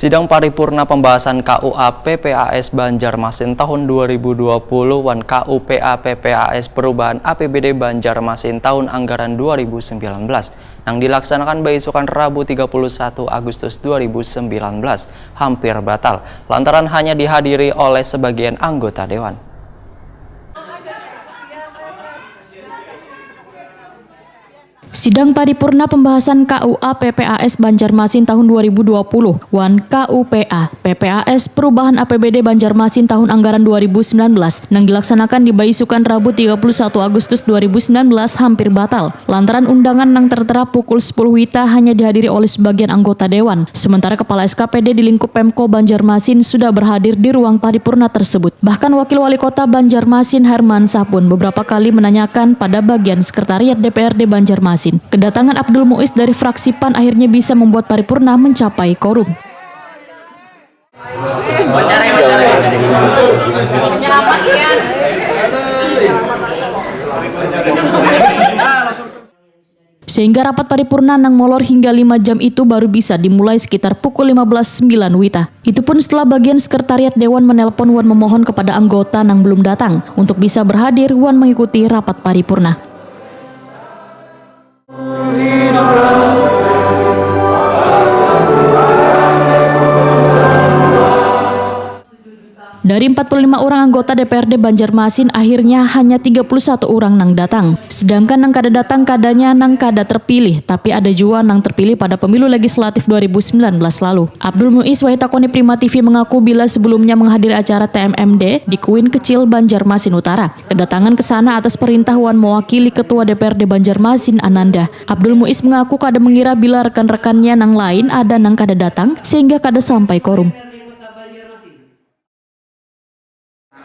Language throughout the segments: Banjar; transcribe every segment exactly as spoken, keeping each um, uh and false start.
Sidang paripurna pembahasan K U A P P A S Banjarmasin tahun dua ribu dua puluh wan K U P A P P A S perubahan A P B D Banjarmasin tahun anggaran dua ribu sembilan belas nang dilaksanakan baisukan Rabu tiga puluh satu Agustus dua ribu sembilan belas hampir batal lantaran hanya dihadiri oleh sebagian anggota dewan. Sidang paripurna pembahasan K U A P P A S Banjarmasin tahun dua ribu dua puluh wan K U P A P P A S perubahan A P B D Banjarmasin tahun anggaran dua ribu sembilan belas nang dilaksanakan di baisukan Rabu tiga puluh satu Agustus dua ribu sembilan belas hampir batal lantaran undangan nang tertera pukul sepuluh wita hanya dihadiri oleh sebagian anggota dewan, sementara Kepala S K P D di lingkup Pemko Banjarmasin sudah berhadir di ruang paripurna tersebut. Bahkan Wakil Wali Kota Banjarmasin Herman Sapun beberapa kali menanyakan pada bagian sekretariat D P R D Banjarmasin. Kedatangan Abdul Muiz dari fraksi pan akhirnya bisa membuat paripurna mencapai korum. Sehingga rapat paripurna nang molor hingga lima jam itu baru bisa dimulai sekitar pukul lima belas sembilan wita. Itu pun setelah bagian sekretariat dewan menelpon wan memohon kepada anggota nang belum datang untuk bisa berhadir wan mengikuti rapat paripurna. Dari empat puluh lima orang anggota D P R D Banjarmasin, akhirnya hanya tiga puluh satu orang nang datang. Sedangkan nang kada datang kadanya nang kada terpilih, tapi ada jua nang terpilih pada pemilu legislatif dua ribu sembilan belas lalu. Abdul Muiz wahid takoni Prima T V mengaku bila sebelumnya menghadiri acara T M M D di Kuin Kecil Banjarmasin Utara. Kedatangan ke sana atas perintah wan mewakili Ketua D P R D Banjarmasin Ananda. Abdul Muiz mengaku kada mengira bila rekan-rekannya nang lain ada nang kada datang sehingga kada sampai korum.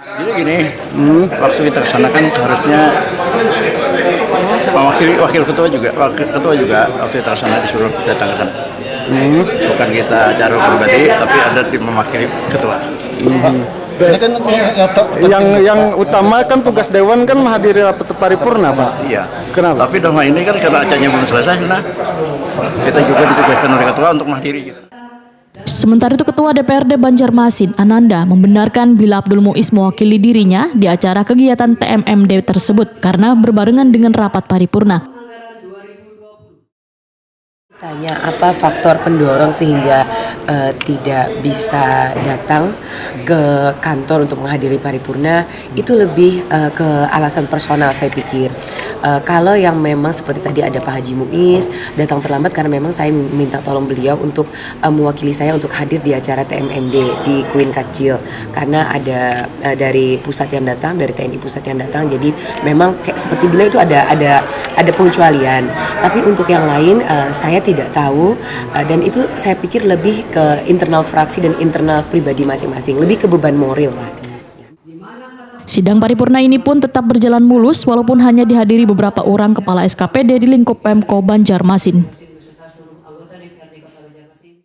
Jadi gini, hmm, waktu kita ke sana kan seharusnya mewakili wakil ketua juga, wakil ketua juga waktu kita ke sana disuruh datang ke sana. Hmm. Bukan kita cara pribadi, tapi ada di mewakili ketua. Hmm. Ini kan nyata yang yang utama kan tugas dewan kan menghadiri rapat paripurna, Pak. Iya. Kenapa? Tapi dalam ini kan karena acaranya belum selesai, nah kita juga ditugaskan oleh ketua untuk menghadiri gitu. Sementara itu Ketua D P R D Banjarmasin, Ananda, membenarkan bila Abdul Muiz mewakili dirinya di acara kegiatan T M M D tersebut karena berbarengan dengan rapat paripurna. Tanya apa faktor pendorong sehingga uh, tidak bisa datang ke kantor untuk menghadiri paripurna, itu lebih uh, ke alasan personal saya pikir. Uh, kalau yang memang seperti tadi ada Pak Haji Muiz datang terlambat karena memang saya minta tolong beliau untuk uh, mewakili saya untuk hadir di acara T M M D di Kuin Kacil karena ada uh, dari pusat yang datang, dari T N I pusat yang datang, jadi memang kayak seperti beliau itu ada ada ada pengecualian. Tapi untuk yang lain uh, saya tidak tahu uh, dan itu saya pikir lebih ke internal fraksi dan internal pribadi masing-masing, lebih ke beban moral lah. Sidang paripurna ini pun tetap berjalan mulus walaupun hanya dihadiri beberapa orang kepala S K P D di lingkup Pemko Banjarmasin.